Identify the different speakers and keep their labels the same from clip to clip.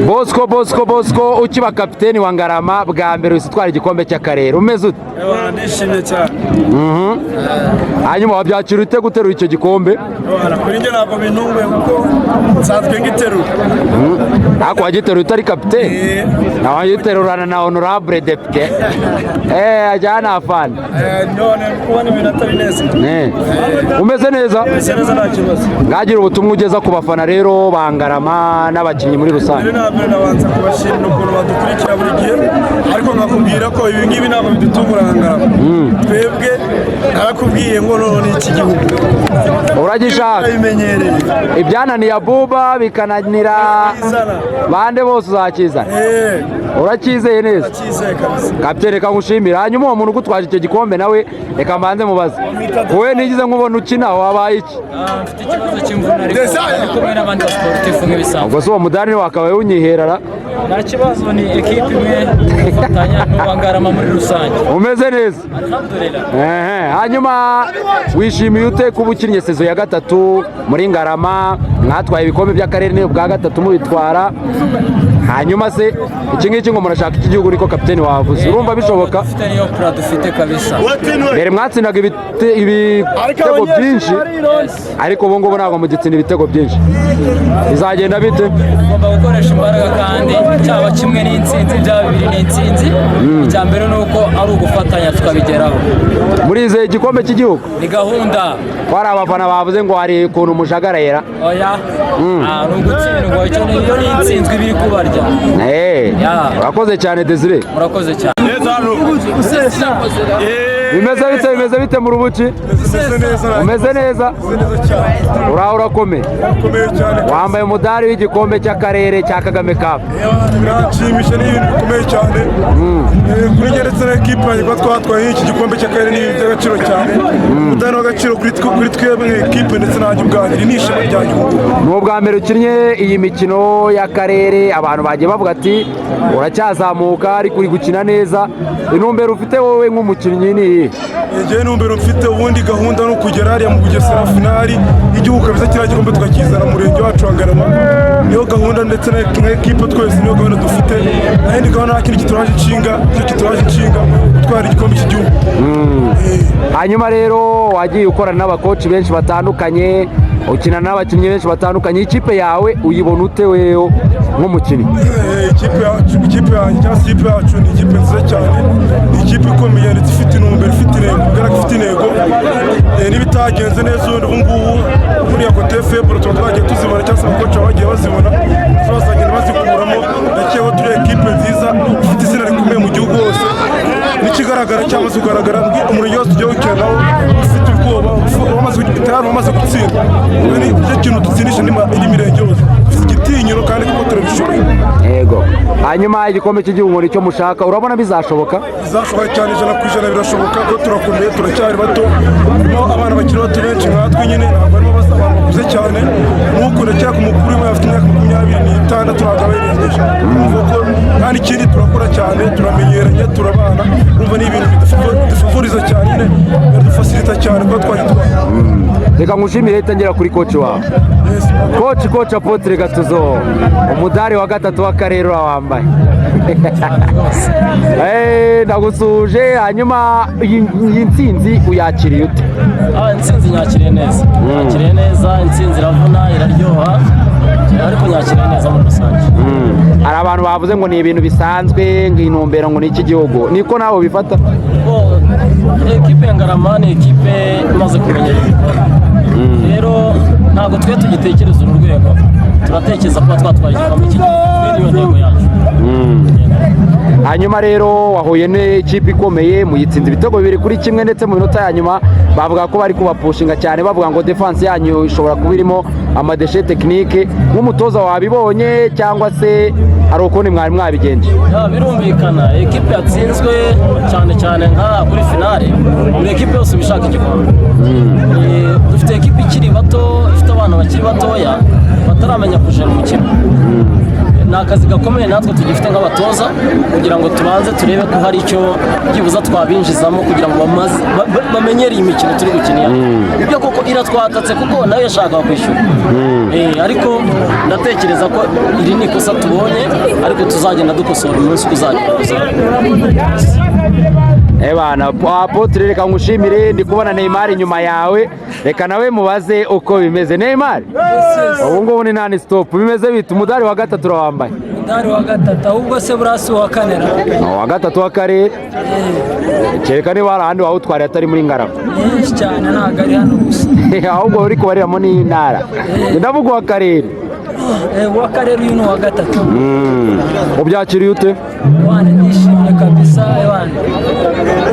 Speaker 1: Bosco, Bosco, Bosco, ukiba kapiteni wa Ngarama bwa mbere uhise utwara igikombe cy'akarere, umeze ute?
Speaker 2: Ndishimye cyane.
Speaker 1: Hanyuma wabyakira ute guterura icyo gikombe?
Speaker 2: Kuri njye ntabwo bintunguye kuko nsanzwe ngiterura.
Speaker 1: Ariko wagiteruye utari kapiteni, nawe wagiterurana na honorable depite ajyana afana.
Speaker 2: None kubona ibintu atari neza.
Speaker 1: Umeze neza?
Speaker 2: Umeze neza, nta kibazo.
Speaker 1: Ngagira ubutumwa ugeza ku bafana rero ba Ngarama n'abakinnyi muri rusange.
Speaker 2: Mbere na mbere nabanza kubashimira ukuntu badukurikira buri gihe, ariko nkakubwira ko ibi ngibi ntabwo bidutungura nka Ngarama. Twebwe narakubwiye ngo none iki gihugu
Speaker 1: Uragishaka.
Speaker 2: Turabimenyereye.
Speaker 1: Ibyananiye Abuba bikananira
Speaker 2: Izana.
Speaker 1: bande bose uzakizana. Uracyizeye neza?
Speaker 2: Cyizeye kabisa.
Speaker 1: Kapitene, reka ngushimire. Hanyuma uwo muntu ugutwaje icyo gikombe nawe reka mbanze mubaze. Wowe nigeze nkubona ukina, wabaye iki?
Speaker 3: Mfite ikibazo cy'imvune, ariko ndi kumwe n'abandi basportifu nk'ibisanzwe.
Speaker 1: Ubwo se uwo mudari wakabaye wunyiherara?
Speaker 3: Nta kibazo, ni ekipe imwe gufatanya n'uwa Ngarama muri rusange.
Speaker 1: Umeze neza?
Speaker 3: Alhamdulillah.
Speaker 1: Ehe, hanyuma wishimiye ute kuba ukinnye saison ya gatatu muri Ngarama, mwatwaye ibikombe by'akarere, ni ubwa gatatu mubitwara? Hanyuma se iki ngiki ngo murashaka iki gihugu, niko kapiteni wavuze, urumva bishoboka?
Speaker 3: Dufite niyo plan dufite kabisa.
Speaker 1: Mbere mwatsindaga ibitego byinshi, ariko ubu ngubu ntabwo mugitsinda ibitego byinshi, bizagenda bite?
Speaker 3: Tugomba gukoresha imbaraga, kandi cyaba kimwe n'intsinzi, byaba bibiri n'intsinzi. Icya mbere ni uko ari ugufatanya tukabigeraho.
Speaker 1: Murizeye igikombe cy'igihugu?
Speaker 3: Ni gahunda.
Speaker 1: Ko hari abafana bavuze ngo hari ukuntu mujagarayera?
Speaker 3: Oya. Ni ugutsindwa, icyo iyo ni intsinzwi iba iri kubarya.
Speaker 1: Urakoze cyane, Desire.
Speaker 3: Murakoze cyane.
Speaker 1: Bimeze bite, bimeze bite mu rubuki? Umeze neza? Uraho urakomeye? Wambaye umudari w'igikombe cy'akarere cya Kagame Cup.
Speaker 2: Biranshimisha, ni ibintu bikomeye cyane kuri njye ndetse na ekipe yanjye kuba twatwaye iki gikombe cy'akarere, ni ibintu by'agaciro cyane, umudari w'agaciro kuri twebwe nka ekipe ndetse nanjye ubwanjye. Iri ni ishema ryanjye ubu.
Speaker 1: Ni ubwa mbere ukinnye iyi mikino y'akarere, abantu bagiye bavuga ati uracyazamuka, ariko uri gukina neza. Intumbero ufite wowe nk'umukinnyi ni iyihe?
Speaker 2: Njyewe intumbero mfite, ubundi gahunda ni ukugera hariya mu Bugesera, finali y'igihugu kabisa, kiriya gikombe tukakizana mu murenge wacu wa Ngarama. Niyo gahunda, ndetse na ekipe twese niyo gahunda dufite. Nta yindi gahunda, nta kindi kituraje inshinga, icyo kituraje inshinga gutwara igikombe cy'igihugu.
Speaker 1: Hanyuma rero wagiye ukorana n'abakoci benshi batandukanye, ukina n'abakinnyi benshi batandukanye, ikipe yawe uyibona ute wewe nk'umukinnyi?
Speaker 2: Ikipe yacu, ikipe yanjye cyangwa se ikipe yacu ni ikipe nziza cyane, ni ikipe ikomeye ndetse ifite intumbero, ifite intego, bigaragara ko ifite intego. N'ibitagenze neza ubundi ubu ngubu buriya côté faible tuba twagiye tuzibona, cyangwa se abakoci baba bagiye bazibona, bazagenda bazikuramo. Ndakeka turi ekipe nziza ifite izina rikomeye mu gihugu hose. N'ikigaragara cyamaze kugaragara, umurenge wose tugiye gukina nawo ufite ubwoba, tayari wamaze gutsinda. Ni cyo kintu dutsindisha indi mirenge yose, dufite igitinyiro kandi kuko turabishoboye.
Speaker 1: Yego, hanyuma igikombe cy'igihugu nicyo mushaka, urabona bizashoboka?
Speaker 2: Bizashoboka cyane, 100% birashoboka ko turakomeye, turacyari bato, harimo abana bakiri bato benshi nkatwe nyine, ntabwo harimo abantu bakuze cyane. Nk'uko ndakeka umukuru we afite imyaka 26, ntabwo aba yirengeje. Urumva ko kandi ikindi turakora cyane, turamenyeranye, turabana, urumva ni ibintu bidufavoriza cyane nyine, biradufasilita cyane kuba twagitwara.
Speaker 1: Reka ngushimire, ahita ngera kuri coach wawe. Coach Apotre Gatuzo, umudari wa gatatu w'akarere urawambaye. Ndagusuje. Hanyuma iyi ntsinzi uyakiriye ute?
Speaker 3: Intsinzi nyakiriye neza, nyakiriye neza. Intsinzi iravuna, iraryoha, ariko nyakiriye neza muri rusange.
Speaker 1: Hari abantu bavuze ngo ni ibintu bisanzwe, ngo intumbero ngo ni iki gihugu, niko nawe ubifata?
Speaker 3: Bo, ekipe ya Ngarama ni ekipe imaze kumenyera ibikorwa, rero ntabwo twe tugitekereza uru rwego, turatekereza kuba twatwara igikombe cy'igihugu. Twe niyo ntego yacu.
Speaker 1: Hanyuma rero wahuye n'ikipe ikomeye, muyitsinze ibitego 2-1, ndetse mu minota ya nyuma bavuga ko bari kubapushinga cyane, bavuga ngo défense yanyu ishobora kuba irimo ama déchets techniques. Nk'umutoza wabibonye cyangwa se hari ukundi mwari mwabigenje?
Speaker 3: Ya, birumvikana, ekipe yatsinzwe cyane cyane nka kuri finale, buri ekipe yose iba ishaka igikombe. Dufite ekipe ikiri bato, ifite abana bakiri batoya bataramenya kujera umukino. Ni Akazi gakomeye natwe tugifite nk'abatoza kugira ngo tubanze turebe ko hari icyo byibuza twabinjizamo kugira ngo bamenyere iyi mikino turi gukina. Ibyo koko iratwatatse kuko nayo yashakaga kwishyura. Ariko ndatekereza ko iri ni ikosa tubonye, ariko tuzagenda dukosora umunsi uzagenda uza.
Speaker 1: Ebana Apotre, reka ngushimire. Ndi kubona Neymar inyuma yawe, reka nawe mubaze uko bimeze. Neymar, ubu ngubu ni nani stop, bimeze bite? Umudari wa gatatu urawambaye.
Speaker 4: Umudari wa gatatu, ahubwo se burasi uwa kane ra?
Speaker 1: Uwa gatatu w'akarere, kereka niba hari ahandi wawutwariye atari muri Ngarama.
Speaker 4: Nyinshi cyane, ntabwo ari hano gusa.
Speaker 1: Ahubwo uri kubariramo n'intara, ndavuga uw'akarere.
Speaker 4: Uw'akarere uyu ni uwa gatatu.
Speaker 1: Ubyakiriye ute?
Speaker 4: Wane, ndishimye kabisa wane,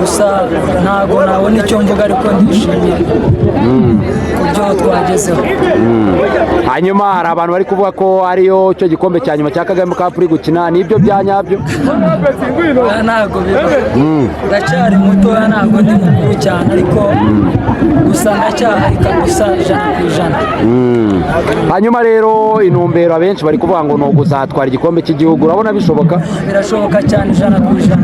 Speaker 4: gusa ntabwo nabona icyo mvuga, ariko ndishimye ku byo twagezeho.
Speaker 1: Hanyuma hari abantu bari kuvuga ko ariyo cyo gikombe cya nyuma cya Kagame Cup uri gukina, nibyo bya nyabyo?
Speaker 4: Oya, ntabwo biba, ndacyari mutoya, ntabwo ndi mukuru cyane, ariko gusa ndacyahari kabisa 100%.
Speaker 1: Hanyuma rero intumbero abenshi bari kuvuga ngo ni ukuzatwara igikombe cy'igihugu, urabona bishoboka?
Speaker 4: Birashoboka cyane, 100%.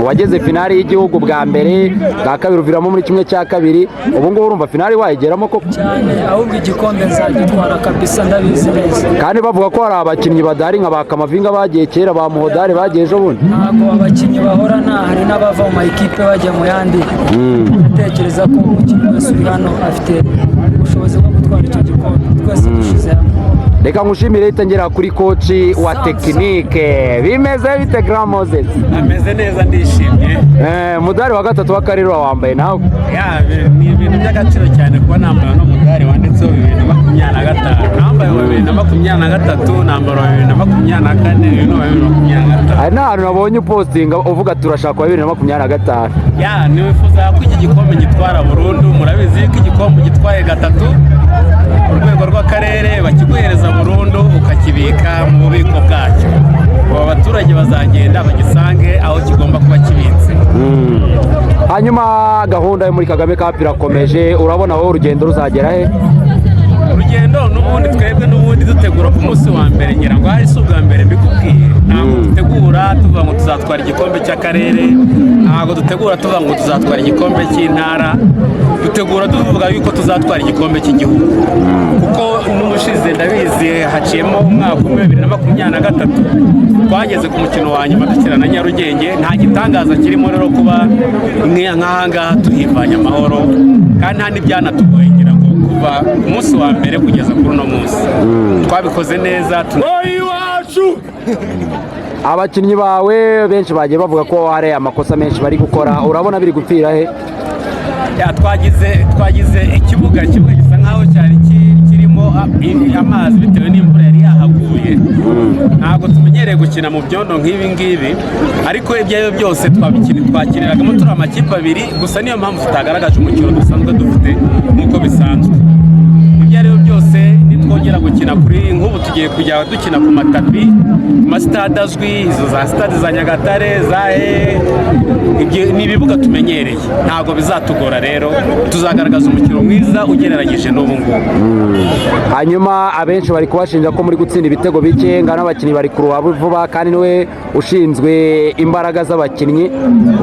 Speaker 1: Wageze finali y'igihugu bwa mbere, bwa kabiri uviramo muri kimwe cya kabiri, ubu ngubu urumva finali wayigeramo koko?
Speaker 4: Cyane, ahubwo igikombe nzagitwara kabisa, ndabizi neza.
Speaker 1: Kandi bavuga ko hari abakinnyi badahari nka ba Kamavinga bagiye kera, ba Muhodari bagiye ejo bundi.
Speaker 4: Ntabwo abakinnyi bahorana, hari n'abava mu ma ekipe bajya mu yandi. Ndatekereza ko umukinnyi wese uri hano afite ubushobozi bwo gutwara icyo gikombe, twese dushyize hamwe.
Speaker 1: Reka ngushimire. Ngera kuri coach wa technique, bimeze bite, Grand Moses?
Speaker 5: Ameze neza, ndishimye.
Speaker 1: Mudari wa gatatu w'akarere wambaye nawe.
Speaker 5: Ya, ni ibintu by'agaciro cyane kuba nambaye uno mudari wanditseho 2025. Nambaye uwa 2023, nambara uwa 2024, uyu ni uwa 2025.
Speaker 1: Hari n'ahantu nabonye upostinga uvuga turashaka uwa 2025.
Speaker 5: Ya, nifuza ko iki gikombe gitwara burundu. Murabizi yuko igikombe gitwaye gatatu ku rwego rw'akarere bakiguhereza burundu, ukakibika mu bubiko bwacyo. Ubu abaturage bazagenda bagisange aho kigomba kuba kibitse.
Speaker 1: Hanyuma gahunda yo muri Kagame Cup irakomeje, urabona wowe urugendo ruzagera he?
Speaker 5: Urugendo n'ubundi, twebwe n'ubundi dutegura ku munsi wa mbere. Ngira ngo hari si ubwa mbere mbikubwiye, ntabwo dutegura tuvuga ngo tuzatwara igikombe cy'akarere, ntabwo dutegura tuvuga ngo tuzatwara igikombe cy'intara, dutegura tuvuga yuko tuzatwara igikombe cy'igihugu, kuko n'ubushize ndabizi haciyemo umwaka umwe, 2023, twageze ku mukino wa nyuma dukina na Nyarugenge. Nta gitangaza kirimo rero kuba nk'aha ngaha tuhivanye amahoro, kandi nta n'ibyanatugoye. Ngira ngo kuva ku munsi wa mbere kugeza kuri uno munsi twabikoze neza.
Speaker 1: Abakinnyi bawe benshi bagiye bavuga ko hari amakosa menshi bari gukora, urabona biri gupfira he?
Speaker 5: Ya, twagize ikibuga gisa nkaho cyari kirimo amazi bitewe n'imvura yari yahaguye. Ntabwo tumenyereye gukina mu byondo nk'ibi ngibi, ariko ibyo ari byo byose twakiniragamo turi amakipe abiri gusa, niyo mpamvu tutagaragaje umukino dusanzwe dufite nk'uko bisanzwe. Ibyo ari byo byose nitwongera gukina kuri nk'ubu tugiye kujya dukina ku matapi, ku masitade azwi, izo za sitade za Nyagatare za ibyo ni ibibuga tumenyereye, ntabwo bizatugora. Rero tuzagaragaza umukino mwiza ugereranyije n'ubu ngubu.
Speaker 1: Hanyuma abenshi bari kubashinja ko muri gutsinda ibitego bike, nga n'abakinnyi bari kuruha vuba, kandi niwe ushinzwe imbaraga z'abakinnyi,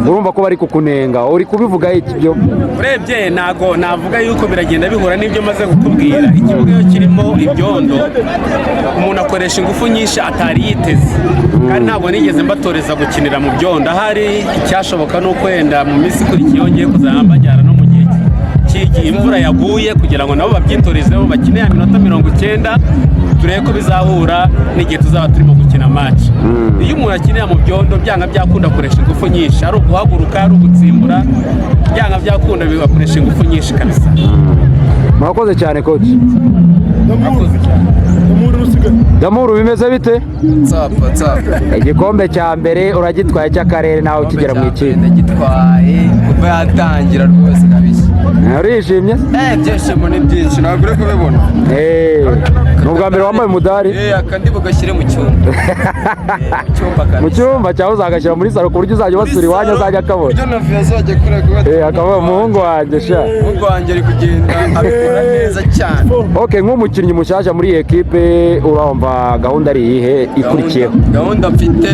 Speaker 1: urumva ko bari kukunenga, uri kubivuga iki byo?
Speaker 5: Urebye ntabwo navuga yuko biragenda bihura n'ibyo maze kukubwira. Ikibuga iyo kirimo ibyondo umuntu akoresha ingufu nyinshi atari yiteze, kandi ntabwo nigeze mbatoreza gukinira mu byondo. Ahari icyashoboka ni uko wenda mu minsi ikurikiyeho ngiye kuzajya mbajyana no mu gihe cy'igihe imvura yaguye, kugira ngo nabo babyitorezeho, bakine ya minota 90, turebe ko bizahura n'igihe tuzaba turimo gukina match. Iyo umuntu akinira mu byondo, byanga byakunda akoresha ingufu nyinshi, ari uguhaguruka, ari ugutsimbura, byanga byakunda bigakoresha ingufu nyinshi kabisa.
Speaker 1: Murakoze cyane, coach.
Speaker 5: Murakoze cyane.
Speaker 1: Damuru, bimeze bite?
Speaker 6: Tsapa tsapa.
Speaker 1: Igikombe cya mbere uragitwaye cy'akarere, nawe ukigera mu ikipe.
Speaker 6: Ndagitwaye kuva yatangira rwose kabisa.
Speaker 1: Urishimye?
Speaker 6: Ibyishimo ni byinshi, ntabwo uri kubibona.
Speaker 1: Ni ubwa mbere wambaye umudari?
Speaker 6: Aka ndi bugashyire mu cyumba. Mu cyumba
Speaker 1: Mu
Speaker 6: kabisa.
Speaker 1: cyumba, cyangwa uzagashyira muri salo ku buryo uzajya ubasura iwanyu azajya akabona?
Speaker 6: Ibyo na fiyanse azajya akora kuba.
Speaker 1: Akaba umuhungu wanjye sha.
Speaker 6: Umuhungu wanjye ari kugenda abikora neza cyane.
Speaker 1: Okay, nk'umukinnyi mushyashya muri iyi ekipe, urumva gahunda ari iyihe ikurikiyeho?
Speaker 6: Gahunda mfite,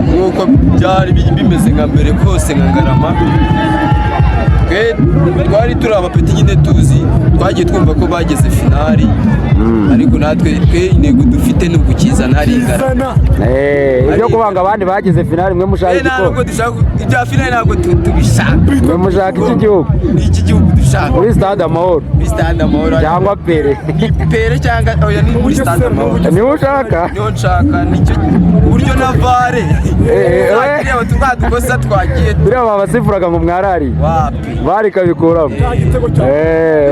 Speaker 6: nk'uko byari bimeze nka mbere kose, nka Ngarama, twe twari turi abapeti nyine, tuzi twagiye twumva ko bageze finali, ariko natwe twe intego dufite ni ugukizana hari Ngarama.
Speaker 1: Ibyo kubanga abandi bagize finali, mwe mushaka
Speaker 6: Ntabwo
Speaker 1: igikombe?
Speaker 6: dushaka ibya finali, ntabwo tubishaka.
Speaker 1: Mwe mushaka iki gihugu?
Speaker 6: Ni iki gihugu dushaka.
Speaker 1: Muri Stade Amahoro?
Speaker 6: Muri Stade Amahoro.
Speaker 1: Cyangwa Pele?
Speaker 6: Pele cyangwa oya, ni muri Stade Amahoro.
Speaker 1: Niwo ushaka?
Speaker 6: Niho nshaka, nicyo uburyo na VAR tureba twa dukosa twagiye.
Speaker 1: Buriya babasifuraga ngo mwarari
Speaker 6: Wapi.
Speaker 1: bari kabikuramo.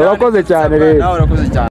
Speaker 1: Urakoze cyane rero.
Speaker 6: Nawe urakoze cyane.